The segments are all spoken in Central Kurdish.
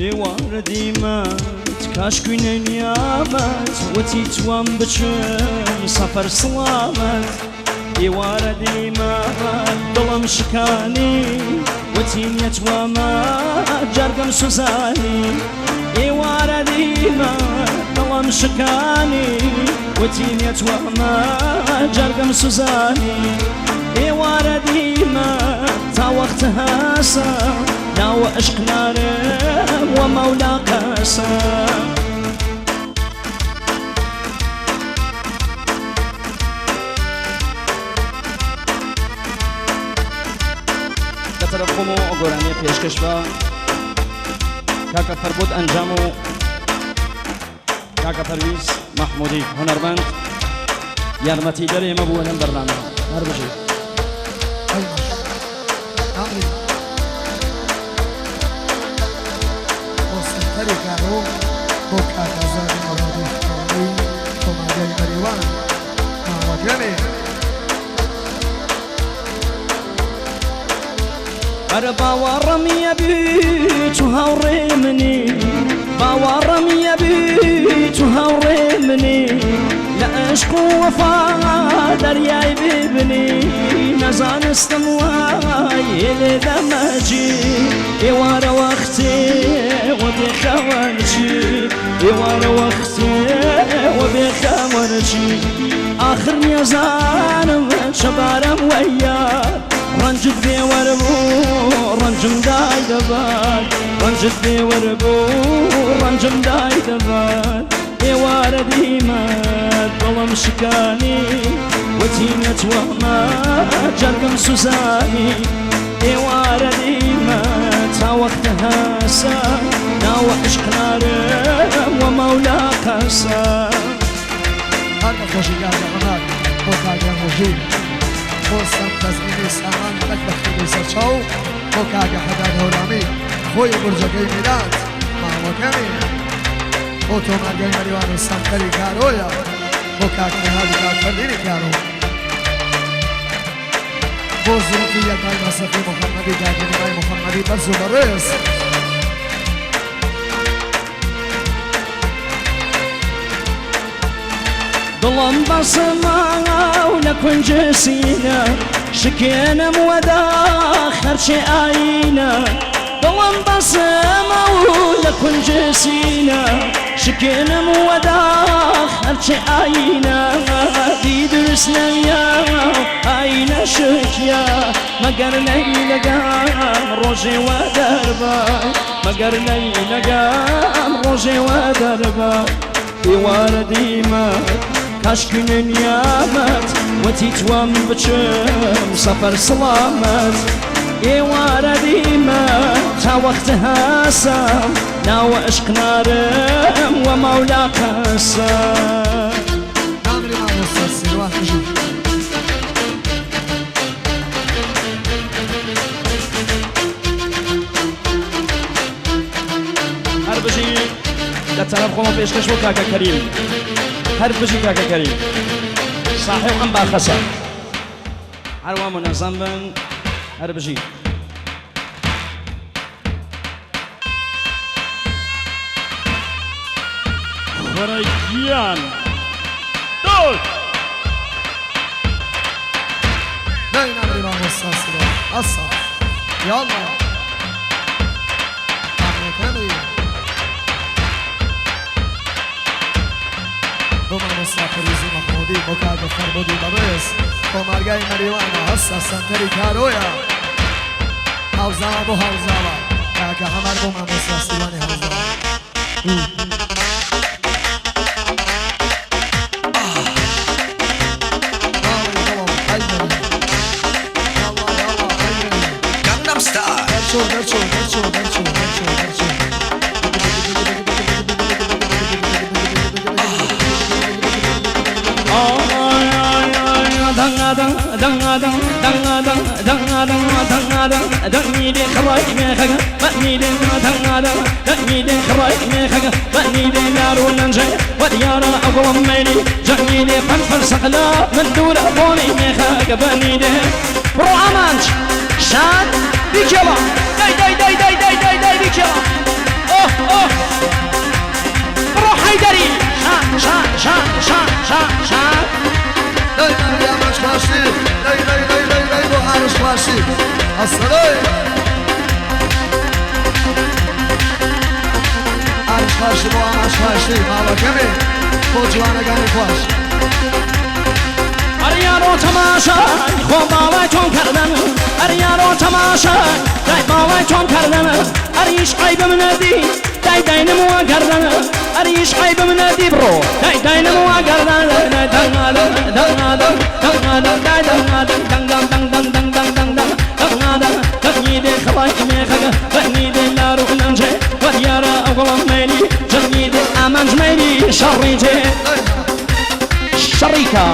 ئێوارە دیمەت کاش کوینەی نیامەت وتی توام بچم سەفەر سڵامەت. ئێوارە دیمەت دڵم شکانی وتی نیەتوامە جەرگم سوزانی. ئێوارە دیمەت دڵم شکانی وتی نیەتوامە جەرگم سوزانی. ئێوارە دیمەت تا وەخت هەسە ناوە عشق نارم وە مەولا قەسە. لە تەرەف خۆمەوە ئەو گۆرانیە پێشکەش بە کاکە فەربۆت ئەنجام و کاکە پەرویز مەحمودی هونەرمەند یارمەتیدەر ئێمە بووە لەم بەرنامە. هەر بژی. ئەی ماشاءاللە. نامری بۆ سەنتەری کارۆ بۆ کاک ئازادی مەرادی خاوەنی کۆمەڵگای مەریوان ماوەگەمێ. ئەرە باوەڕم یەبی تو هاوڕێ منی، باوەڕم یەبی تو هاوڕێ منی، لە عشق و وەفا دەریای ببنی، نەزانستم وای لێ دەمەجی. ئێوارە وەختێ وە بێخەوەرچی، ئێوارە وەختێ وە بێخەوەرچی، ئاخر نیەزانم چەبارەم وەیە. ڕەنجت بێوەر بوو ڕەنجم دای دەبات، ڕەنجت بێوەر بوو ڕەنجم دای دەبات. ئێوارە دیمەت دڵم شکانی وتی نەتوامە جەرگم سوزانی. ئێوارە دیمەت تا وەختە هەسە ناوە عشق نارم وە مەولا قەسە. هەر نەخۆشی کاکە عەمار بۆ کاکە ڕۆژی بۆ سەم تەزمینی سامان بەدبەختی سەرچاو بۆ کاکە حەداد هەورامی خۆی بورجەکەی میلاد ماوەکەمی بۆ تۆمارگای مەریوان و سەنتەری کارۆیە بۆ کاک نەهاد و کاک فەردینی کارۆ بۆ زروفی یەکای مەسەفی محەممەدی کاکە نیمای محەممەدی بەرز و بەڕێز. دڵم بەسەما و لە کونج سینە شکێنم وەدا خەرچێ ئاینە. دڵم بەسەما و لە کونج سینە شکێنم وەدا خەرچێ ئاینە. دی درست نەویە ئاینە شکیا مەگەر نەیلەگەم ڕۆژێ وە دەربا، مەگەر نەیلەگەم ڕۆژێ وە دەربا. ئێوارە دیمەت کاشکینە نیامەت وتی توام بچم سەفەر سڵامەت. ئێوارە دیمەت تا وەخت هەسەم ناوە عشق نارم وە مەولا قەسە. نامری مامۆستا سیروان بژی. هەر بژی لە تەرەف خۆمە پێشکەش بۆ کاکە کەریم. هەر بژی کاکە کەریم ساحێب ئەم باخەسە. هەروە منەزەم بن. هەر بژی. خۆرەگیان دۆش. دای نامری مامۆستا سیروان ئەسا یاڵڵا ماوەکەمی بۆ مامۆستا پەرویزی مەحمودی بۆ کاکە فەربودی بەڕێز کۆمارگای مەریوانە هەستا سەنتەری کارۆیە هاوزاوە بۆ هاوزاوە کاکە هەمار بۆ مامۆستا سیروانی هاوزاوە. ماڵی دڵم ئەی مەریوان یاڵڵا یاڵڵا ئەی مەریوان. Gangnam Style. دەرچۆ دەرچۆ دەرچۆ دەرچۆ دەرچۆ دەرچۆ. بڕۆ ئامانج شان بیکێڵە دای دای دای دای دای دای دای بیکێڵە ئۆه. ئۆه بڕۆ حەیدەری شا شا شا شا شا شا. لەی مەری ئامانج خواشتی لەی لەی لەی لەی لەی بۆ ئارش خواشتی ئەسەلەی ئارش خواشتی بۆ ئامانج خواشتی ماڵەکەمی بۆ جوانەکانی خواش. ئەریارۆ تەماشای خۆ باڵای تۆم کردن، ئەریارۆ تەماشای دای باڵای تۆم کردن، ئەریش عەیبم نەدی دای داینم وا گەردن، ئەریش عەیبم نەدی بڕۆ دای داینم وا گەردن. ئامانج مەیلی شەڕی جێ شەڕیکە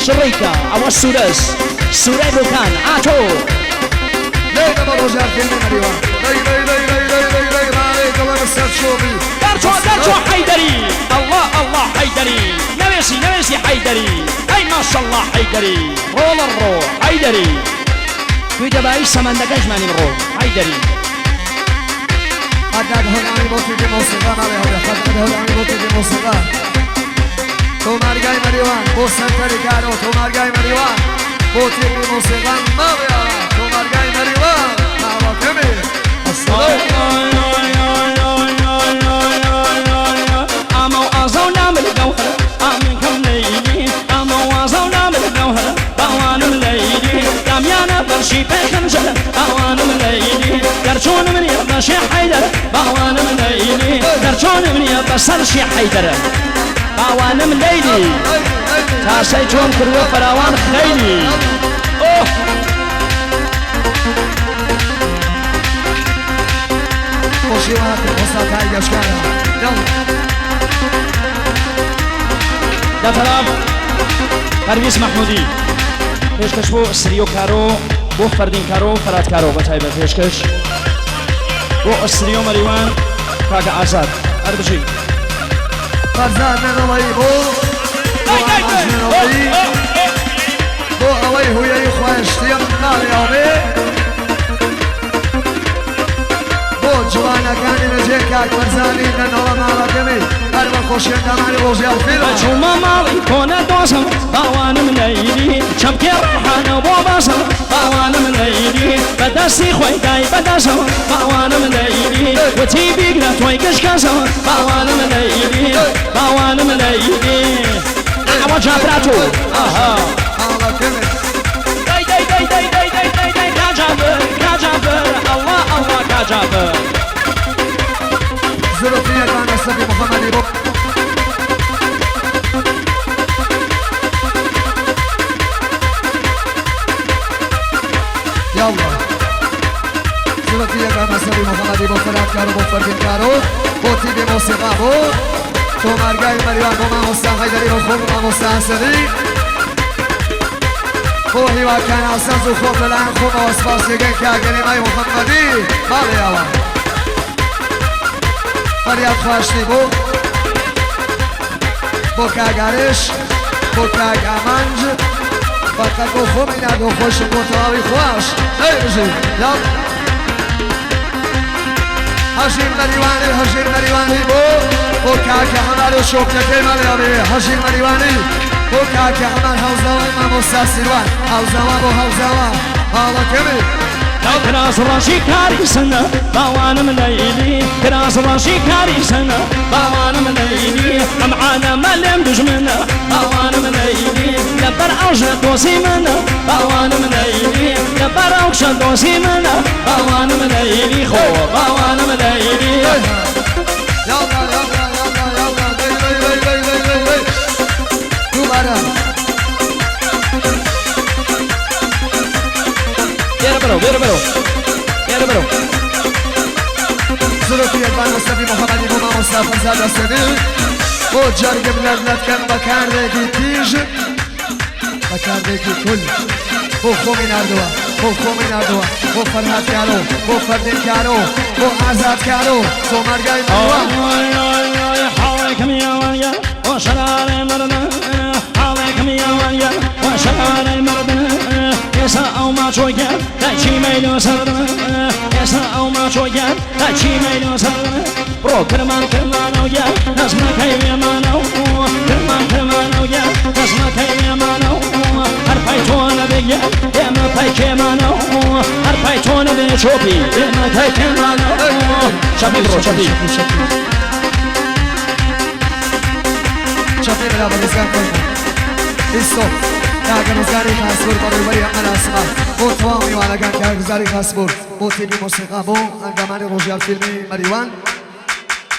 شڕیکە ئەوە سوورەس سوورەی بۆکان ئاتۆ. لەی لە ڕۆژیان فیلمی مەریوان لەی لەی لەی لەی لەی لەی لەی ڕارێ دڵم سەر چۆبی. دەرچۆ دەرچۆ حەیدەری ئەڵڵا ئەڵڵا حەیدەری نەوێسی نەوێسی حەیدەری ئەی ماشەڵڵا حەیدەری ڕۆڵە ڕۆ حەیدەری توی دەبایی سەمەندەکەشمانی بڕۆ حەیدەری. حداد هەورامی بۆ تیپی مۆسیقا ماڵێ هەورە حداد هەورامی بۆ تیپی مۆسیقا تۆمارگای مەریوان بۆ سەنتەری کارۆ تۆمارگای مەریوان بۆ تیپی مۆسیقا ماڵێ ئاوا تۆمارگای مەریوان ماڵەکەمی ئەسەلەی. ئامە و ئازە و نامل گەوهر ئامینکەم لەیلی، ئامە و ئازە و نامل گەوهر باوانم لەیلی، دامیانە بەرشی پێخنجەر باوانم لەیلی، دەرچۆنم نییە بەشێ حەیدەر باوانم لەیلی، دەرچۆنم نییە بەسەرشی حەیدەر باوانم لەیلی، تاسەی تۆم کردووە فراوان خەیلی. ئۆه خۆشی وهاتن وەساتای گەشکانە یاڵڵا. لە تەرەف پەرویز مەحمودی پێشکەش بۆ سریۆ کارۆ، بۆ فەردین کارۆ، فەرات کارۆ، بە تایبەت پێشکەش بۆ ئەسریۆ مەریوان کاکە ئازاد هەر بژی. فەرزاد نەنەڵەیی بۆ بۆ ئامانج نەنەڵەیی بۆ ئەوەی هویەی خواشتیم ماڵی ئاوێ بۆ جوانەکانی نەجێ کاک فەرزانی نەنەڵە ماڵەکەمی هەر بە خۆشیان دامانی ڕۆژیان فیلم. چوومە ماڵی کۆنە دۆزم باوانم لەیلی، چەمکێ ڕێحانە بۆ بەزم باوانم لەیلی، بەدەستی خۆی دای بەدەسم باوانم لەیلی، وتی بیگرە تۆی گشکەزم باوانم لەیلی، باوانم لەیلی. ئەوە جافراتۆ ئەها. ماڵەکەمی. دەی دەی دەی دەی دەی دەی دەی دەی کاجابر کاجابر ئەڵڵا ئەڵڵا کاجابر. زلفیەکان مەسەفی محەممەدی بۆ یاڵڵا زلفیەکان مەسەفی محەممەدی بۆ فەرات کارۆ بۆ فەردین کارۆ بۆ تیپی مۆسیقا بۆ تۆمارگای مەریوان بۆ مامۆستا حەیدەری بۆ خۆم مامۆستا حەسەنی بۆ هیواکان ئاساز و خۆم لەلایەن خۆمەوە سپاسیەکەن کاکەنێمای محەممەدی ماڵێ ئاوا فەریاد خواشتی بۆ بۆ کاک ئارش بۆ کاک ئامانج فەقەت بۆ خۆمی ناردۆ خۆشم بۆ تەواوی خواش ئەی بژی یاڵ. هەژیر مەریوانی هەژیر مەریوانی بۆ بۆ کاکە هەمار و شۆپیەکەی ماڵێ ئاوێ هەژیر مەریوانی بۆ کاکە هەمار هاوزاوای مامۆستا سیروان هاوزاوا بۆ هاوزاوا ماڵەکەمی. کراس ڕەشی کاری سنە باوانم لەیلی، کراس ڕەشی کاری سنە باوانم لەیلی، ئەم عالەمە لێم دوژمنە باوانم لەیلی، لەبەر ئەو ژنە دۆزی منە باوانم لەیلی، لەبەر ئەو کچە دۆزی منە باوانم لەیلی، خۆ باوانم لەیلی. یاڵڵا یاڵڵا یاڵڵا یاڵڵا دەی دەی دەی دەی دەی دەی دەی دووبارە. بێرە بەرەو بێرە بەرەو بێرە بەرەو. زلفیەکان مەسەفی محەممەدی بۆ مامۆستا فەرزاد حەسەنی بۆ جەرگم لەرنەتکەن بەکارێکی تیژ بەکارێکی کول بۆ خۆمی ناردووە بۆ خۆمی ناردووە بۆ فەرهاد کارۆ بۆ فەردین کارۆ بۆ ئازاد کارۆ تۆمارگای مەریوان. حاڵێکم یاوانگە بۆ شەرارێ مردن، حاڵێکم یاوانگە بۆ شەرارێ مردن، ئێستا ئەو ماچۆکە دایکی مەیل و سەردن، ئێستا ئەو چۆگیان هەچی مەیلۆ سەر بڕۆ کرمان کرمانەوە نەزمەکەی وێمانەوە کرمان کرمانەوە نەزمەکەی وێمانەوە هەر پای تۆ نەبێ ئێمە پای کێمانەوە هەر پای تۆ نەبێ چۆپی ئێمە پای کێمانەوە چەپی بڕۆ چەپی چەپی برا بەڕێزگار خۆش بن. ئیستۆ کاکە ڕزگاری خاسپور بەڕێوبەری ئەم مەراسمە بۆ تەواو میوانەکان کاک ڕزگاری خاسپور بۆ تیمی مۆسیقا بۆ ئەندامانی ڕۆژیار فیلمی مەریوان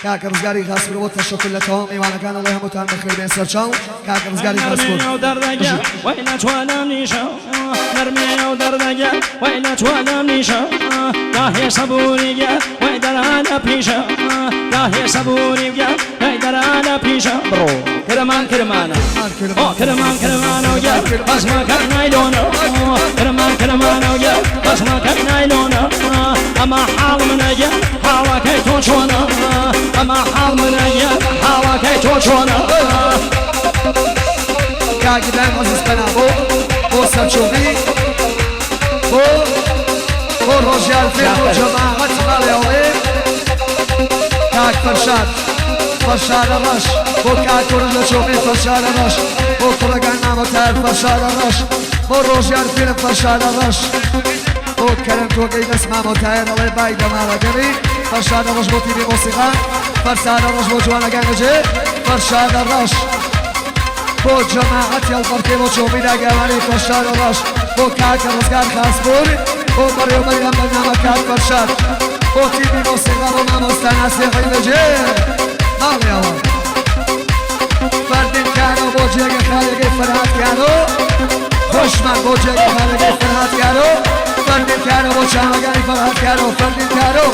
کاکە ڕزگاری خاسپور بۆ تەشەکور لە تەواو میوانەکان ئەڵێ هەمووتان بەخێر بێن سەرچاو کاکە ڕزگاری خاسپور نەرمێ و دەردەگە بژی. وەی نەتوانم نیشە نەرمێ و دەردەگە وەی نەتوانم نیشە گاهێ سەبووریگە وەی دەرانە پیشە گاهێ سەبووریگە وەی دەرانە پیشە بڕۆ کرمان کرمانە ئۆ کرمان کرمانەوە بەزمەکە نایلۆنە کرمان کرمانەوە بەزمەکە نایلۆنە ئەما حاڵ منەگە حاڵەکەی تۆ چۆنە ئەما حاڵ منەگە حاڵەکەی تۆ چۆنە کاک ئیبراهیم عەزیز پەنا بۆ بۆ سەرچۆپی بۆ بۆ ڕۆژیار فیلم و جەماعەت ماڵێ ئەڵێ کاک فەرشاد فەرشادە ڕەش بۆ کاک کوڕ لە چۆپی فەرشادە ڕەش بۆ کوڕەکان مامۆتار فەرشادە ڕەش بۆ ڕۆژیار فیلم فەرشادە ڕەش بۆ کەرەم تۆکەی دەست مامۆتایەر ئەڵێ بای دەمارەکەمی فەرشادە ڕەش بۆ تیمی مۆسیقا فەرسادە ڕەش بۆ جوانەکان نەجێ فەرشادە ڕەش بۆ جەماعەتی هەڵپەڕکێ بۆ چۆپی داگاوانی فەرشادە ڕەش بۆ کاکە ڕزگار خاسپور بۆ بەڕێوبەری ئەم بەرنامە کاک فەرشاد بۆ تیمی مۆسیقا بۆ مامۆستا ناسیحی بەجێ ماڵیەوە فەردین کارۆ بۆ جێگە خاڵەکەی فەرهاد کارۆ خۆشمان بۆ جێگە خاڵەکەی فەرهاد کارۆ فەردین کارۆ بۆ چاوەکانی فەرهاد کارۆ فەردین کارۆ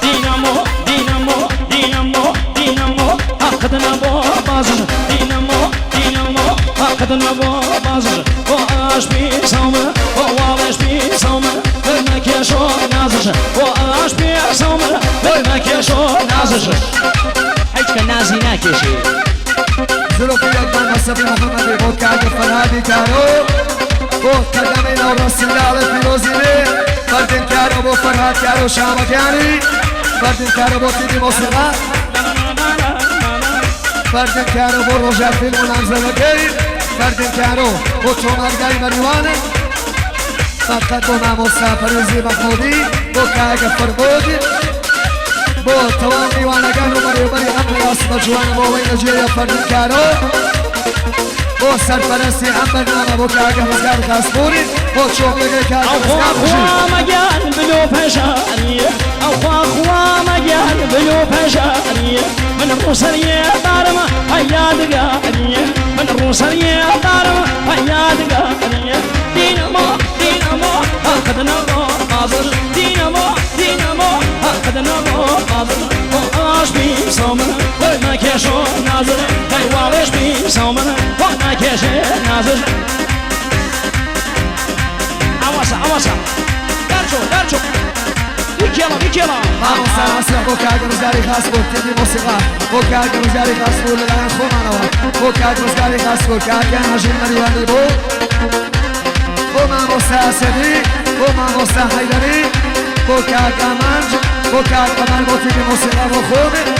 دینامۆ دینامۆ دینامۆ دینامۆ حەقت نەبۆ بازژ دینامۆ دینامۆ حەقت نەبۆ بازژ بۆ ئاش پیسەومە بۆ واڵێش پیسەومە برمەکێشۆ نازژ بۆ ئاش پیسەومە برمەکێشۆ نازژ هیچ کە نازی ناکێشی زلفی یەکبان مەسەبی محەممەدی بۆ کاکە فەرهادی کارۆ بۆ قەدەمی نەوڕەسی لاڵە پیرۆزی بێ فەردین کارۆ بۆ فەرهاد کارۆ شامەکانی فەردین کارۆ بۆ تیمی مۆسیقا فەردین کارۆ بۆ ڕۆژیار فیلم و نامزەدەکەی فەردین کارۆ بۆ تۆمارگای مەریوانە فقط بۆ مامۆستا پەرویزی مەحموودی بۆ کاکە فەرمود بۆ تەواو میوانەکان و بەڕێوبەری ئەم مەراسمە جوانە بۆ ئەوەی نەجێیە فەردین کارۆ بۆ سەرپەرستی ئەم بەرنامە بۆ کاکە ڕزگار خاسپوری بۆ چۆپەکەی کاکە ئەو خوا ڕزگار بژی. خوا مەگیان بلۆ پەژاریە ئەو خوا خوا مەگیان بلۆ پەژاریە من ڕووسەریە دارمە هەیادگاریە من ڕووسەریە دارمە هەیادگاریە دینەمۆ دینەمۆ حەقت نەبۆ بازر دینەمۆ دینەمۆ حەقت نەبۆ بازر بۆ ئاش بیسەومە وەرمەکێشۆ نازر هەی واڵێش بیسەومە بۆ ناکێشێ نازر ئەوەسە ئەوەسە دەرچۆ دەرچۆ بیکێڵە بیکێڵە مامۆستا ناسیح بۆ کاکە ڕزگاری خاسپور تیمی مۆسیقا بۆ کاکە ڕزگاری خاسپور لەلایەن خۆمانەوە بۆ کاک ڕزگاری خاسپور کاکە هەژین مەریوانی بۆ بۆ مامۆستا ئەسەدی بۆ مامۆستا حەیدەری بۆ کاک ئامانج بۆ کاک ئەمان بۆ تیمی مۆسیقا بۆ خۆم.